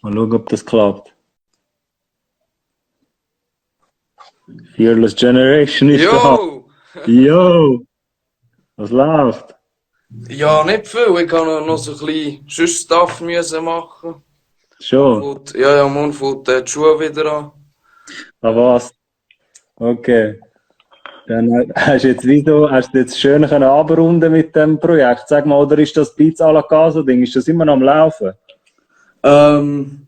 Mal schauen, ob das klappt. Fearless Generation ist da. Jo! Yo, was läuft? Ja, nicht viel. Ich kann noch so ein bisschen sonst Stuff müssen machen. Schon. Morgen fängt die Schule wieder an. Ah, was? Okay. Dann hast du jetzt hast du jetzt schön können abrunden mit dem Projekt. Sag mal, oder ist das Beats à la Casa-Ding? Ist das immer noch am Laufen? Ähm,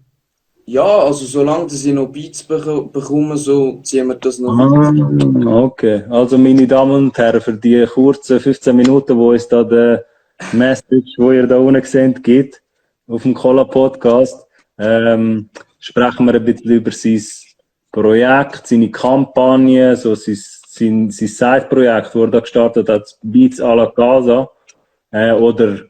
ja, also solange dass ich noch Beats bekomme, so ziehen wir das noch weiter. Okay. Also, meine Damen und Herren, für die kurzen 15 Minuten, wo es da der Message, wo ihr da unten seht, gibt, auf dem Cola-Podcast, sprechen wir ein bisschen über sein Projekt, seine Kampagne, so sein Side-Projekt, wo er da gestartet hat, Beats à la Casa, oder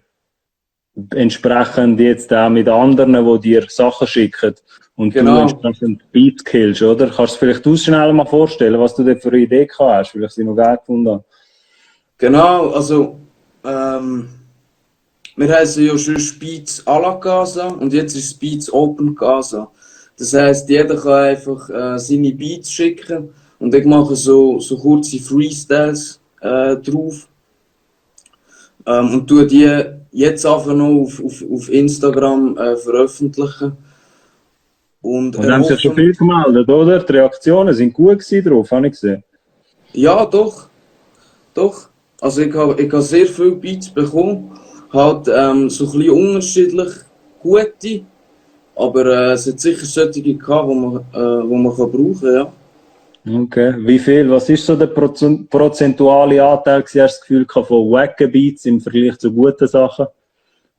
entsprechend jetzt auch mit anderen, die dir Sachen schicken und du Genau, entsprechend Beats killst, oder? Kannst du vielleicht schnell mal vorstellen, was du dort für eine Idee gehabt hast, vielleicht sie noch geil gefunden haben. genau. Also, wir heißen ja schon Beats à la Casa und jetzt ist es Beats Open Casa. Das heisst, jeder kann einfach seine Beats schicken und ich mache so kurze Freestyles drauf. Und tue die jetzt einfach noch auf Instagram veröffentlichen. Und Und da haben sich schon erhoffen, viel gemeldet, oder? Die Reaktionen sind gut gewesen drauf, habe ich gesehen. ja doch, doch. Also ich habe sehr viele Beats bekommen, halt so ein bisschen unterschiedlich gute, aber es hat sicher solche gehabt, wo man kann brauchen, ja. Okay. Wie viel, was ist so der prozentuale Anteil gewesen, hast du das Gefühl gehabt, von wacken Beats im Vergleich zu guten Sachen?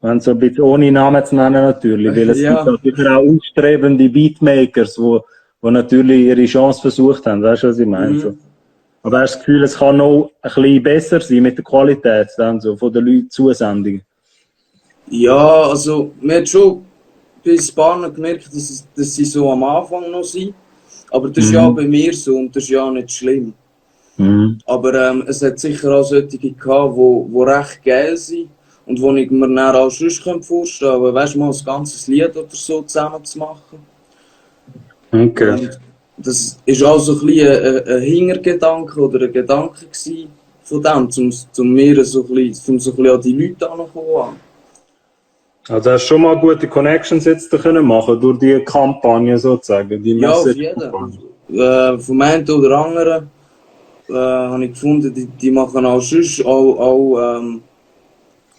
Wenn so ein bisschen ohne Namen zu nennen natürlich, weil es gibt Ja, da sicher auch ausstrebende Beatmakers, wo natürlich ihre Chance versucht haben, weißt du, was ich meine? So. mhm. Aber hast du das Gefühl, es kann noch ein bisschen besser sein mit der Qualität dann so, von den Leuten Zusendungen? Ja, also man hat schon bei ein paar gemerkt, dass sie so am Anfang noch sind. Aber das ist ja auch Mhm. bei mir so und das ist ja auch nicht schlimm. Mhm. Aber es hat sicher auch solche gehabt, wo recht geil sind und wo ich mir dann auch sonst vorstellen könnte, weißt du, mal ein ganzes Lied oder so zusammen zu machen. Okay. Und das ist auch so ein bisschen ein Hintergedanke oder ein Gedanke gewesen von dem, zum mir so ein bisschen, so ein bisschen an die Leute heranzukommen. Also hast du schon mal gute Connections jetzt da können machen durch die Kampagne sozusagen, die Ja, auf jeden. Message-Kampagne. Vom einen oder anderen habe ich gefunden, die machen auch sonst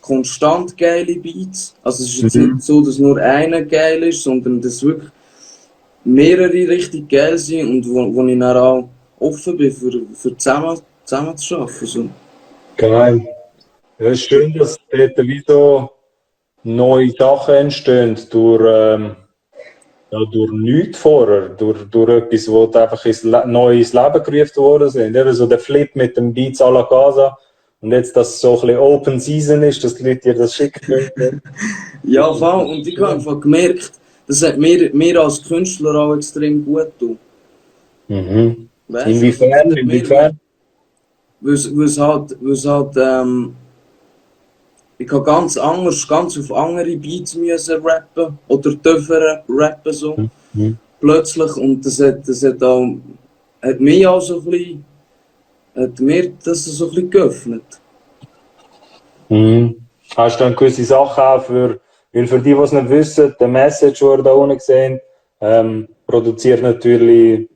konstant geile Beats. Also es ist jetzt nicht Mhm. so, dass nur einer geil ist, sondern dass wirklich mehrere richtig geil sind und wo ich dann auch offen bin für zusammen zu arbeiten. So. Geil. Ja, es ist schön, dass dort wie so neue Sachen entstehen ja, durch nichts vorher, durch etwas, wo die einfach neu ins Leben gerufen worden sind. Eben so der Flip mit dem Beats à la Casa und jetzt, dass es so ein bisschen Open Season ist, dass die Leute dir das schicken können. Ja, Das voll. Und ist ich habe schön. einfach gemerkt, das hat mir als Künstler auch extrem gut getan. Mhm. Weißt du, also das Inwiefern? hat mir, Inwiefern? weil es halt ich habe ganz anders, ganz auf andere Beats müssen rappen oder dürfen rappen so. Mhm. Plötzlich und das hat mich auch so ein bisschen, hat mir das so ein bisschen geöffnet. Mhm. Hast du dann gewisse Sachen auch weil für die, die es nicht wissen, der Message, den ihr da unten seht, produziert natürlich,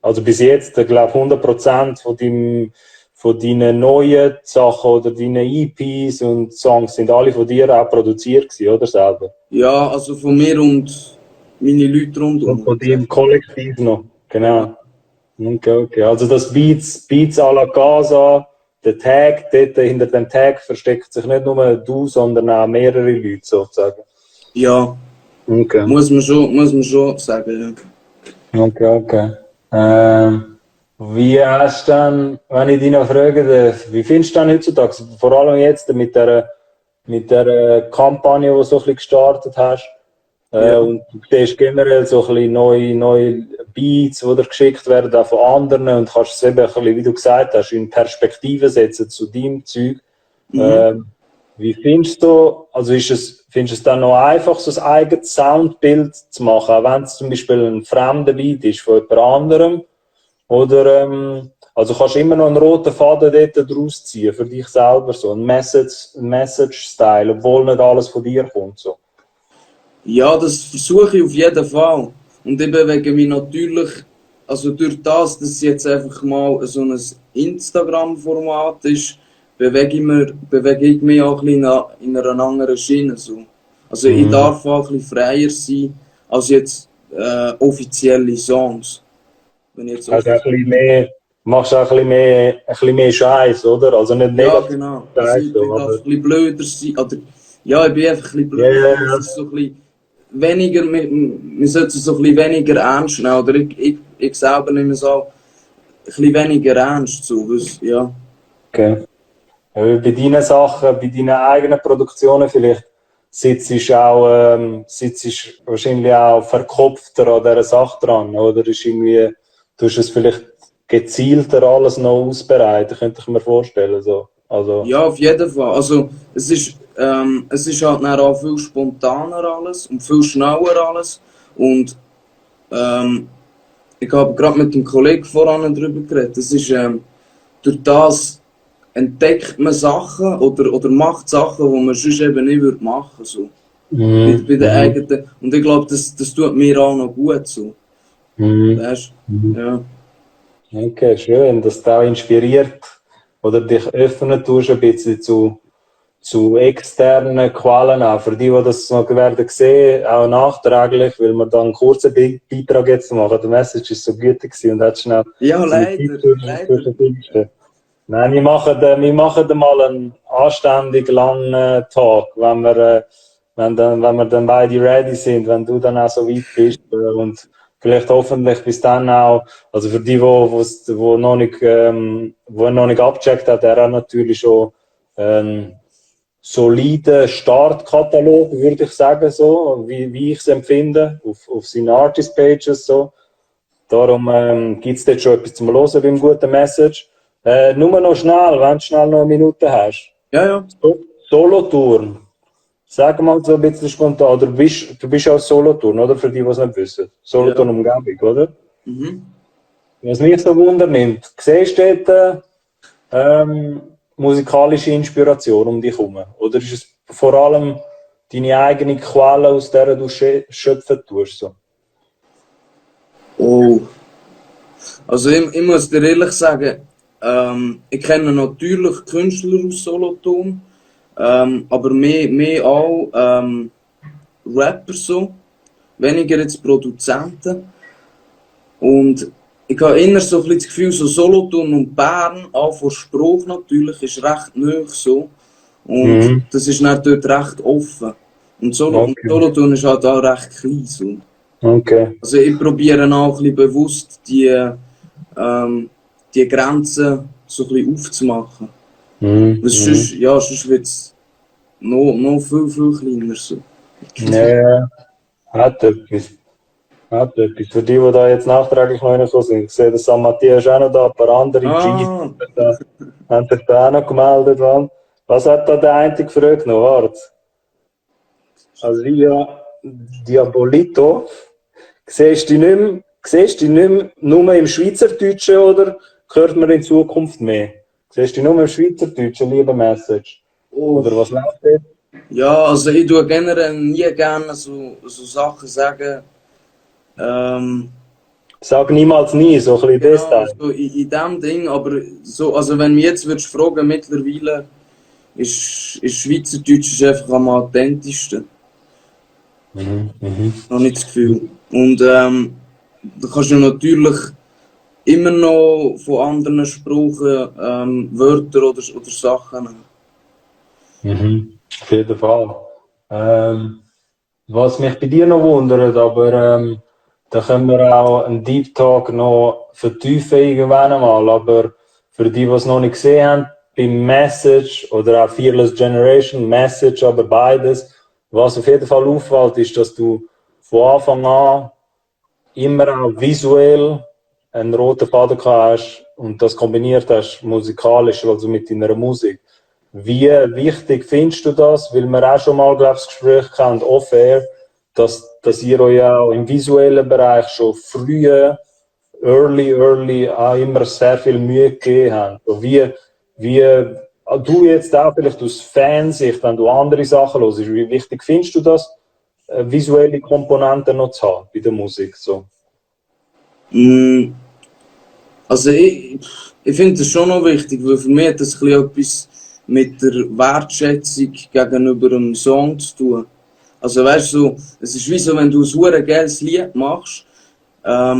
also bis jetzt, ich glaube 100% von deinen neuen Sachen oder deinen EPs und Songs sind alle von dir auch produziert gewesen, oder selber? Ja, also von mir und meine Leute Und rundum, von dir sag im ich mal. Kollektiv noch, Ja, genau. Okay, okay. Also das Beats à la Casa, der Tag, dort hinter dem Tag versteckt sich nicht nur du, sondern auch mehrere Leute sozusagen. ja, Okay, muss man schon sagen, okay, okay. Wie hast du dann, wenn ich dich noch fragen darf, wie findest du denn heutzutage, vor allem jetzt mit der Kampagne, die du so ein bisschen gestartet hast, ja. Ja. und du siehst generell so ein bisschen neue Beats, die dir geschickt werden, auch von anderen, und kannst es eben ein bisschen, wie du gesagt hast, in Perspektive setzen zu deinem Zeug. Mhm. Ähm, Wie findest du, also findest du es dann noch einfach, so ein eigenes Soundbild zu machen, auch wenn es zum Beispiel ein fremder Beat ist von jemand anderem? Oder, also kannst du immer noch einen roten Faden dort draus ziehen, für dich selber, so ein Message-Style, obwohl nicht alles von dir kommt, so. Ja, das versuche ich auf jeden Fall. Und ich bewege mich natürlich, also durch das, dass es jetzt einfach mal so ein Instagram-Format ist, bewege ich mich auch ein bisschen in einer anderen Schiene. So. Also ich Mhm. darf auch ein bisschen freier sein als jetzt offizielle Songs. Wenn ich jetzt Also ein offiziell. bisschen mehr, machst auch ein bisschen mehr Scheiß, oder? Also nicht Ja, negativ genau. Also Scheiß, ich so, darf aber. ein bisschen blöder sein. Oder, ja, ich bin einfach ein bisschen Ja, ja, blöder. Es ja. ist so ein bisschen weniger, wir sollten es so ein bisschen weniger ernst nehmen. Oder ich selber nehme es auch ein bisschen weniger ernst zu. Ja. Okay. Ja, weil bei deinen Sachen, bei deinen eigenen Produktionen vielleicht sitzt wahrscheinlich auch verkopfter an dieser Sache dran, oder ist irgendwie, tust du es vielleicht gezielter alles noch ausbereiten, könnte ich mir vorstellen, so. Also, Ja, auf jeden Fall. Also es ist halt dann auch viel spontaner alles und viel schneller alles. Und ähm, ich habe gerade mit dem Kollegen voran darüber geredet. Das ist, durch das entdeckt man Sachen oder macht Sachen, die man sonst eben nicht würde machen so. mhm, Bei der mhm, eigenen. Und ich glaube, das tut mir auch noch gut so. mhm, Weißt mhm. du? Ja. Okay, schön, dass du auch inspiriert oder dich öffnen tust ein bisschen zu externen Quellen auch. Für die das noch werden sehen, auch nachträglich, weil wir dann einen kurzen Beitrag jetzt machen. Der Message ist so gütig gewesen und hat schnell Ja, seine Zeit leider, leider. zwischen. Nein, wir machen mal einen anständig langen Tag, wenn wir dann beide ready sind, wenn du dann auch so weit bist und vielleicht hoffentlich bis dann auch, also für die, wo noch nicht abgecheckt hat, der hat natürlich schon soliden Startkatalog, würde ich sagen, so, wie ich es empfinde, auf seinen Artist-Pages, so. Darum gibt es dort schon etwas zum Hören beim guten Message. Nur noch schnell, wenn du schnell noch eine Minute hast. Ja, ja. Solothurn. Sag mal so ein bisschen spontan, oder du bist auch Solothurn, oder? Für die, die es nicht wissen. Ja. Solothurn-Umgebung, oder? Mhm. Was mich so wundernimmt, siehst du dort musikalische Inspiration um dich herum? Oder ist es vor allem deine eigene Quelle, aus der du schöpfen tust? So? Oh. Also ich muss dir ehrlich sagen, ich kenne natürlich Künstler aus Solothurn, aber mehr auch Rapper so, weniger jetzt Produzenten. Und ich habe immer so ein bisschen das Gefühl, so Solothurn und Bern, auch von Spruch natürlich, ist recht neu so. Und Mhm. das ist dann dort recht offen. Und Okay. Solothurn ist halt auch recht klein. So. Okay. Also ich probiere auch ein bisschen bewusst die Grenzen so ein bisschen aufzumachen. Mhm. Weil Mhm. sonst wird es noch viel kleiner. So. Ja, ja, hat etwas. Hat etwas. Für die da jetzt nachträglich noch reingekommen sind. Ich sehe, der San Matthias ist auch noch da, ein paar andere Gs Ah, haben sich da auch noch gemeldet. Mann. Was hat da der eine gefragt noch? Warte. Also Diabolito, siehst du die nicht mehr nur im Schweizerdeutschen oder hört man in Zukunft mehr? Siehst du die nur im Schweizerdeutschen, liebe Message? oh. Oder was läuft jetzt? Ja, also ich tue generell nie gerne so Sachen sagen. Ähm, Sag niemals nie, so ein bisschen das genau, Teil. so in dem Ding, aber so, also wenn du mich jetzt würdest fragen, mittlerweile ist Schweizerdeutsch ist einfach am authentischsten. Mhm, mhm. Habe ich das Gefühl. Und da kannst du natürlich immer noch von anderen Sprachen Wörter oder Sachen nehmen. Mhm. Auf jeden Fall. Ähm, Was mich bei dir noch wundert, aber da können wir auch einen Deep Talk noch vertiefen irgendwann einmal. Aber für die, die es noch nicht gesehen haben, beim Message oder auch Fearless Generation, Message, aber beides, was auf jeden Fall auffällt, ist, dass du von Anfang an immer auch visuell einen roten Faden gehabt hast und das kombiniert hast musikalisch, also mit deiner Musik. wie wichtig findest du das? Weil wir auch schon mal, glaube ich, das Gespräch hatten, off-air, dass ihr euch auch im visuellen Bereich schon früher, early auch immer sehr viel Mühe gegeben habt. So wie du jetzt auch vielleicht aus Fansicht, wenn du andere Sachen hörst, wie wichtig findest du das, visuelle Komponenten noch zu haben bei der Musik? So? Mm, Also ich finde das schon noch wichtig, weil für mich hat das ein bisschen etwas mit der Wertschätzung gegenüber einem Song zu tun. Also weißt du, so, es ist wie so, wenn du ein super geiles Lied machst, hat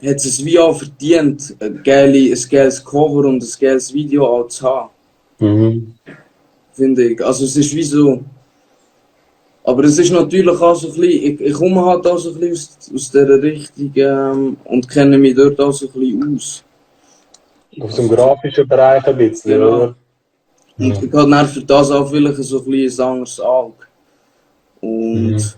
es wie auch verdient, ein geiles Cover und ein geiles Video auch zu haben, finde ich. Also es ist wie so, aber es ist natürlich auch so ein bisschen, ich komme halt auch so ein bisschen aus dieser Richtung und kenne mich dort auch so ein bisschen aus. Aus dem grafischen Bereich ein bisschen, Genau. oder? Und ich habe dann für das auch vielleicht so ein bisschen ein anderes Auge. Und,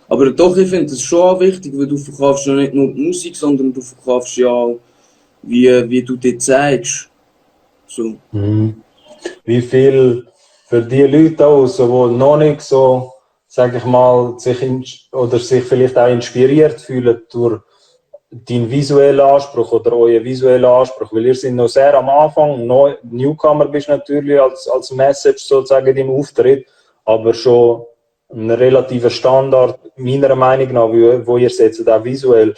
aber doch, ich finde es schon auch wichtig, weil du verkaufst ja nicht nur die Musik, sondern du verkaufst ja auch, wie du dich zeigst. So. Wie viel für die Leute auch, so, die noch nicht so, sag ich mal, oder sich vielleicht auch inspiriert fühlen durch deinen visuellen Anspruch oder euren visuellen Anspruch, weil ihr seid noch sehr am Anfang, Newcomer bist natürlich als Message sozusagen im Auftritt, aber schon ein relativer Standard, meiner Meinung nach, wo ihr setzt, auch visuell.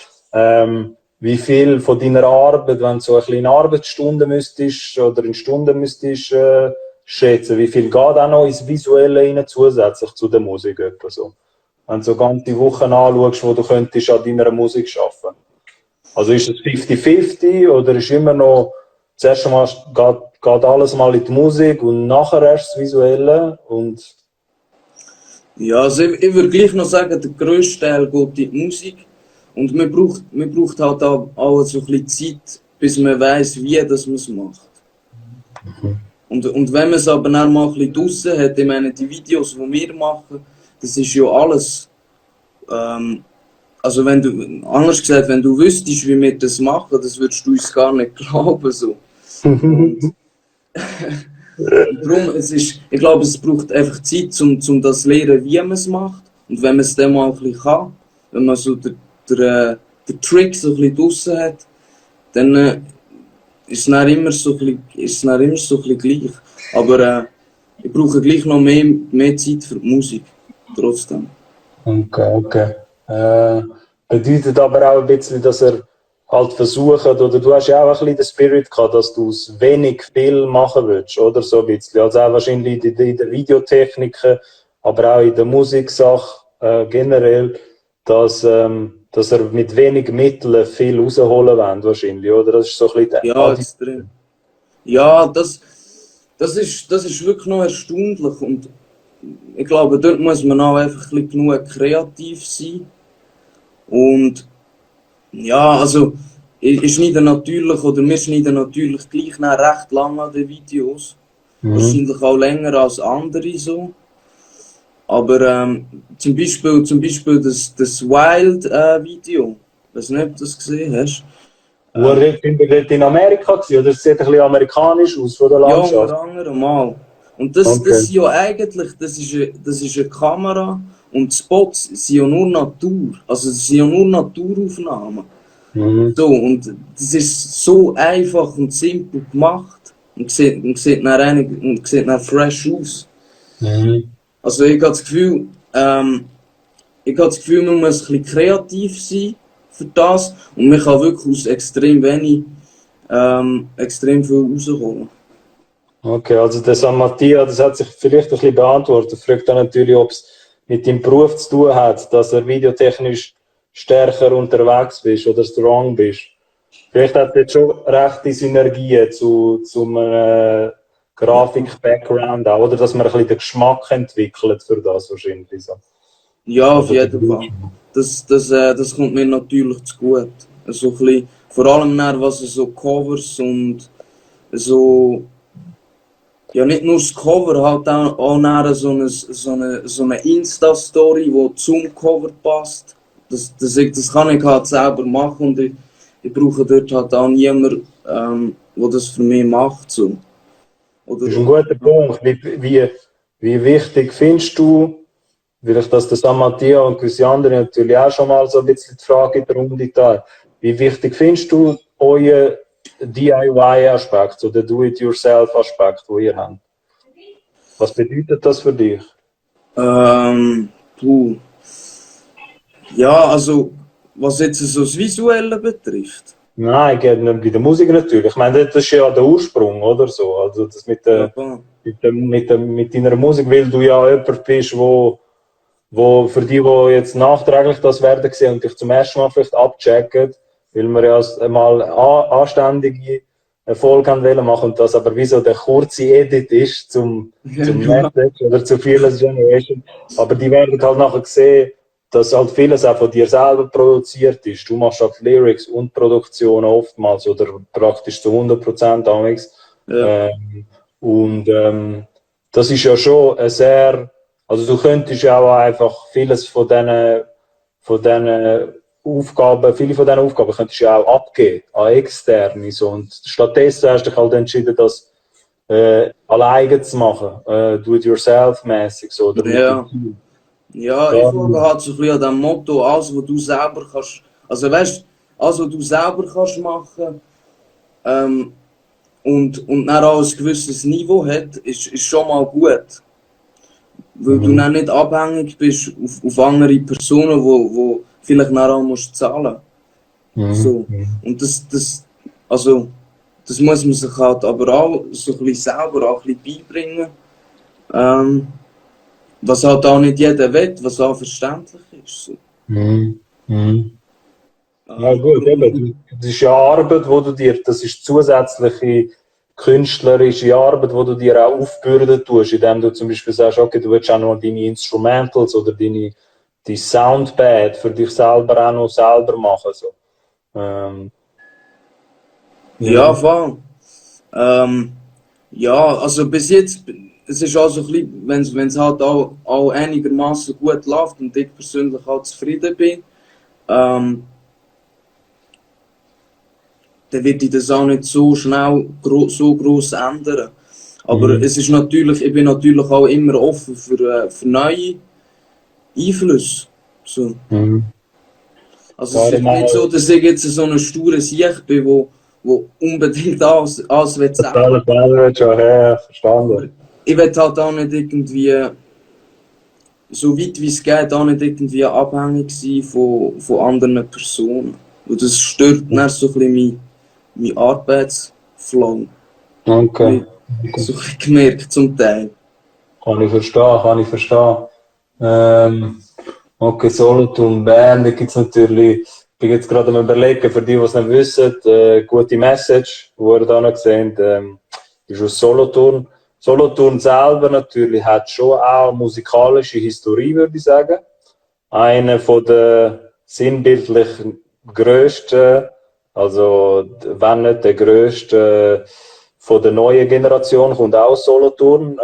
Wie viel von deiner Arbeit, wenn du so ein bisschen in Arbeitsstunden müsstest oder in Stunden müsstest schätzen, wie viel geht auch noch ins Visuelle rein, zusätzlich zu der Musik? Etwa so. Wenn du so ganze Wochen anschaust, wo du könntest an deiner Musik arbeiten. Also ist es 50-50 oder ist immer noch, zuerst einmal geht alles mal in die Musik und nachher erst das Visuelle? Und Ja, also ich würde gleich noch sagen, der grösste Teil geht in die Musik. Und man braucht halt auch so ein bisschen Zeit, bis man weiss, wie das man es macht. Und wenn man es aber dann mal ein bisschen draussen hat, ich meine, die Videos, die wir machen, das ist ja alles, also wenn du, anders gesagt, wenn du wüsstest, wie wir das machen, das würdest du uns gar nicht glauben, so. Und darum, ich glaube, es braucht einfach Zeit, um das zu lernen, wie man es macht. Und wenn man es dann mal ein bisschen kann, wenn man so den Trick so ein bisschen draussen hat, dann ist es dann immer so ein bisschen gleich. Aber ich brauche gleich noch mehr Zeit für die Musik. Trotzdem. okay. Bedeutet aber auch ein bisschen, dass er halt versucht, oder du hast ja auch ein bisschen den Spirit gehabt, dass du es wenig viel machen willst, oder so ein bisschen. Also auch wahrscheinlich in der Videotechnik, aber auch in der Musiksache generell, dass er mit wenig Mitteln viel rausholen will, wahrscheinlich, oder? Das ist so ein bisschen Ja, extrem. Ja, das ist wirklich noch erstaunlich. Und ich glaube, dort muss man auch einfach ein bisschen genug kreativ sein. Und ja, also ich schneide natürlich, oder wir schneiden natürlich gleich noch recht lange an den Videos. Wahrscheinlich auch länger als andere so. Aber zum Beispiel das Wild-Video, ich weiß nicht, ob du das gesehen hast. Wo er dort in Amerika war, oder? Es sieht ein bisschen amerikanisch aus von der Ja, Landschaft. unter anderem mal. Und das sind ja eigentlich, das ist eine Kamera und die Spots sind ja nur Natur. Also es sind ja nur Naturaufnahmen. So, und das ist so einfach und simpel gemacht und sieht dann fresh aus. Also ich habe das Gefühl, man muss ein bisschen kreativ sein für das und man kann wirklich aus extrem wenig extrem viel rausholen. Okay, also der San Mattia, das hat sich vielleicht ein bisschen beantwortet. Fragt dann natürlich, ob es mit dem Beruf zu tun hat, dass er videotechnisch stärker unterwegs bist oder strong bist. Vielleicht hat er jetzt schon rechte Synergien zum Grafik-Background auch, oder dass man ein bisschen den Geschmack entwickelt für das wahrscheinlich. So. Ja, auf Oder jeden Fall. Das kommt mir natürlich zu gut. Also ein bisschen, vor allem dann, was so Covers und so, ja nicht nur das Cover, halt auch dann so eine Insta-Story, die zum Cover passt. Das kann ich halt selber machen und ich brauche dort halt auch niemanden, der das für mich macht. So. Oder, Das ist ein guter Punkt. Wie wichtig findest du, vielleicht, dass der San Matteo und gewisse andere natürlich auch schon mal so ein bisschen die Frage in der Runde da. Wie wichtig findest du euren DIY-Aspekt oder Do-it-yourself-Aspekt, den ihr habt? Was bedeutet das für dich? puh. Ja, also, was jetzt so das Visuelle betrifft. Nein, geht nicht bei der Musik natürlich. Ich meine, das ist ja der Ursprung, oder so. Also das Ja, voll. mit deiner Musik, weil du ja jemand bist, wo für die, die jetzt nachträglich das werden sehen und dich zum ersten Mal vielleicht abchecken, weil wir ja mal anständige Erfolg haben wollen machen und das aber wie so der kurze Edit ist zum Ja, Message oder zu Fearless Generation. Aber die werden halt nachher sehen, dass halt vieles auch von dir selber produziert ist. Du machst halt Lyrics und Produktion oftmals oder praktisch zu 100% amigs. ja, Das ist ja schon ein sehr, also du könntest ja auch einfach vieles von diesen Aufgaben, viele von diesen Aufgaben könntest du ja auch abgeben an Externe. So. Und stattdessen hast du dich halt entschieden, das alleine zu machen, do-it-yourself-mäßig, so, oder mit dem ja. Team. Ja, ich folge halt so ein bisschen an dem Motto, alles, was du selber kannst, also weißt, alles, was du selber kannst machen, ähm, und dann auch ein gewisses Niveau hat, ist schon mal gut. Weil du dann nicht abhängig bist auf andere Personen, wo vielleicht nachher auch musst zahlen. So. Und also, das muss man sich halt aber auch so ein bisschen selber auch ein bisschen beibringen. Ähm, was halt auch nicht jeder will, was auch verständlich ist. So. Mhm. Mhm. Ja gut, Aber, eben, das ist ja Arbeit, wo du dir, das ist zusätzliche künstlerische Arbeit, wo du dir auch aufbürden tust, indem du zum Beispiel sagst, okay, du willst auch noch deine Instrumentals oder die Soundpad für dich selber auch noch selber machen. So. Ähm, ja, ja. voll. Ähm, ja, also bis jetzt, es ist auch so ein bisschen, wenn es halt auch einigermaßen gut läuft und ich persönlich auch zufrieden bin, ähm, dann wird ich das auch nicht so schnell so groß ändern. Aber Mhm. es ist natürlich, ich bin natürlich auch immer offen für neue Einflüsse. So. Mhm. Also es Darum ist nicht so, auch dass ich jetzt so ein stures Sicht bin, wo unbedingt alles will das selber alles machen. selber schon Aber verstanden. ich will halt auch nicht irgendwie, so weit wie es geht, auch nicht irgendwie abhängig sein von anderen Personen. Und das stört dann so ein bisschen mein Arbeitsflow. Okay. Habe ich so ein bisschen gemerkt zum Teil. Kann ich verstehen, kann ich verstehen. Ähm, okay, Solothurn, Bern, da gibt es natürlich, ich bin jetzt gerade am überlegen, für die, die es nicht wissen, gute Message, die ihr da noch seht, ist aus Solothurn. Solothurn selber natürlich hat schon auch musikalische Historie, würde ich sagen. Einer von der sinnbildlich grössten, also wenn nicht der grösste von der neuen Generation, kommt auch aus Solothurn.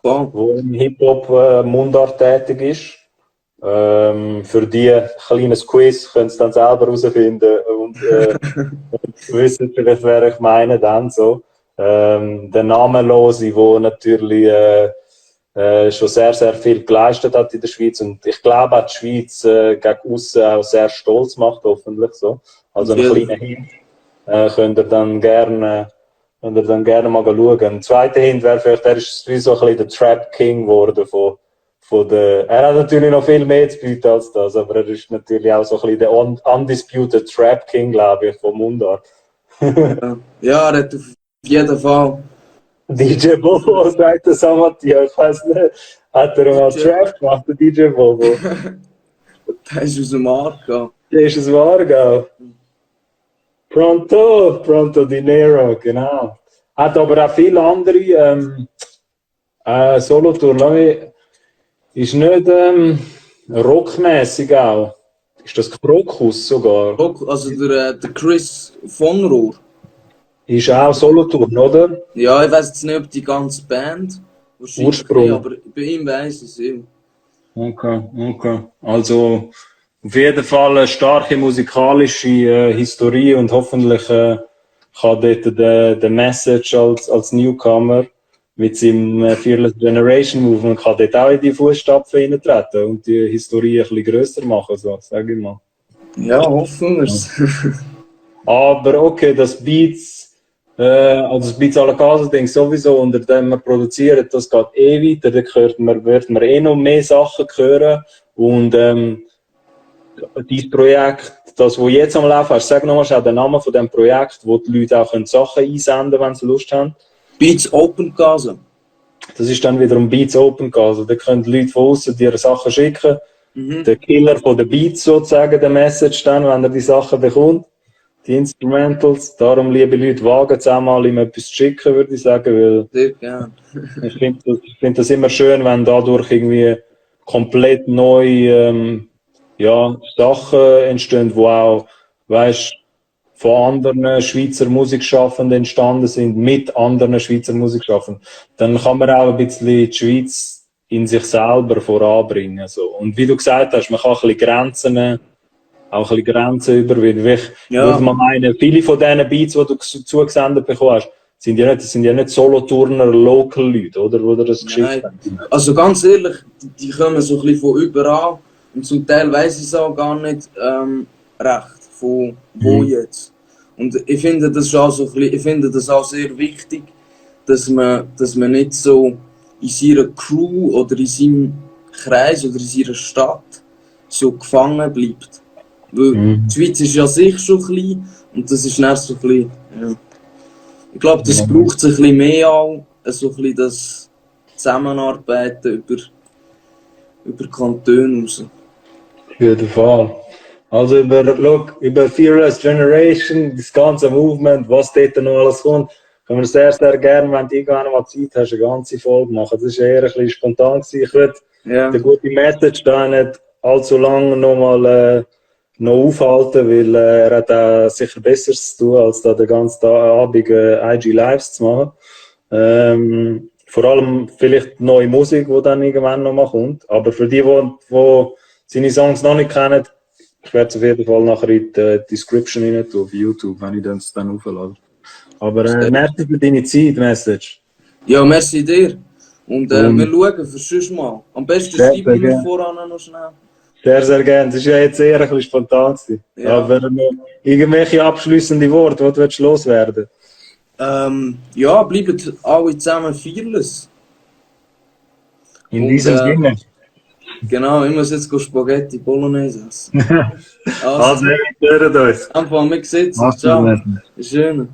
Wow. Wo im Hip-Hop Mundart tätig ist. Für die ein kleines Quiz können Sie dann selber herausfinden und wissen vielleicht, wer ich meine dann so. Der Namenlose, der natürlich schon sehr, sehr viel geleistet hat in der Schweiz und ich glaube auch die Schweiz gegen aussen auch sehr stolz macht, hoffentlich so. Also Auf einen jeden kleinen Fall. Hint könnt ihr dann gerne mal schauen. Ein zweiter Hint wäre vielleicht, er ist wie so ein bisschen der Trap King geworden von der. Er hat natürlich noch viel mehr zu bieten als das, aber er ist natürlich auch so ein bisschen der undisputed Trap King, glaube ich, vom Mundart. Ja, ja, er hat auf jeden Fall DJ Bobo, sagt der Samatia, ich weiß nicht. Hat er mal DJ, Trap gemacht, der DJ Bobo? der ist aus dem Arc gegangen. Der ist es Wargau. Pronto Dinero, genau. Hat aber auch viele andere Solothurn, ist nicht rockmäßig auch. Ist das Krokus sogar? Also der Chris von Rohr. Ist auch Solothurn, oder? Ja, ich weiß jetzt nicht, ob die ganze Band, wahrscheinlich nicht, Ursprung. aber bei ihm weiss ich es. Ja. Okay, okay. Also auf jeden Fall eine starke musikalische Historie und hoffentlich kann dort der Message als Newcomer mit seinem Fearless Generation Movement kann dort auch in die Fußstapfen hineintreten und die Historie ein bisschen grösser machen, so, sag ich mal. Ja, hoffen wir's. Aber okay, das Beats à la Casa Ding sowieso, unter dem wir produzieren, das geht weiter, da wird man noch mehr Sachen hören und dein Projekt, das jetzt am Laufen ist, sag nochmal den Namen von dem Projekt, wo die Leute auch Sachen einsenden können, wenn sie Lust haben. Beats Open Casa. Das ist dann wiederum Beats Open Casa. Da können die Leute von außen dir Sachen schicken. Der Killer von den Beats sozusagen, der Message dann, wenn er die Sachen bekommt. Die Instrumentals. Darum, liebe Leute, wagen es einmal, ihm etwas zu schicken, würde ich sagen. Weil Sehr gerne. ich finde das immer schön, wenn dadurch irgendwie komplett neue Sachen entstehen, die auch, weißt, von anderen Schweizer Musikschaffenden entstanden sind, mit anderen Schweizer Musikschaffenden. Dann kann man auch ein bisschen die Schweiz in sich selber voranbringen. So. Und wie du gesagt hast, man kann ein bisschen Grenzen überwinden. Ich würde mal meinen, viele von diesen Beats, die du zugesendet bekommen hast, sind ja nicht Soloturner, Local-Leute, oder? Die das geschickt haben. Also ganz ehrlich, die kommen so ein bisschen von überall und zum Teil weiss ich es auch gar nicht recht, von wo jetzt. Und ich finde das auch so ein bisschen, ich finde das auch sehr wichtig, dass man nicht so in seiner Crew oder in seinem Kreis oder in seiner Stadt so gefangen bleibt. Weil die Schweiz ist ja sich schon klein und das ist nicht so ein bisschen, ja. Ich glaube, das braucht sich ein bisschen mehr auch, so ein bisschen das Zusammenarbeiten über Kantone raus. Auf jeden Fall. Also über Fearless Generation, das ganze Movement, was dort noch alles kommt, können wir sehr, sehr gerne, wenn du irgendwann mal Zeit hast, eine ganze Folge machen. Das war eher ein bisschen spontan gewesen. Ich würde den guten Message da nicht allzu lange noch aufhalten, weil er hat sicher Besseres zu tun, als da den ganzen Abend IG Lives zu machen. Vor allem vielleicht neue Musik, die dann irgendwann noch mal kommt. Aber für die seine Songs noch nicht kennen, ich werde es auf jeden Fall nachher in die Description rein tun, auf YouTube, wenn ich das dann auflade. Aber merci für deine Zeit, Message. Ja, merci dir. Und wir schauen für sonst mal. Am besten schreiben wir voran noch schnell. Sehr, sehr gerne. Das war ja jetzt eher ein bisschen spontan. Ja. Aber irgendwelche abschliessende Worte, die du loswerden ja, bleibt alle zusammen fearless. In diesem Sinne. Genau, ich muss jetzt Spaghetti Bolognese essen. Also, wir hören uns. Anfang, wir sehen uns. Ciao. Schön.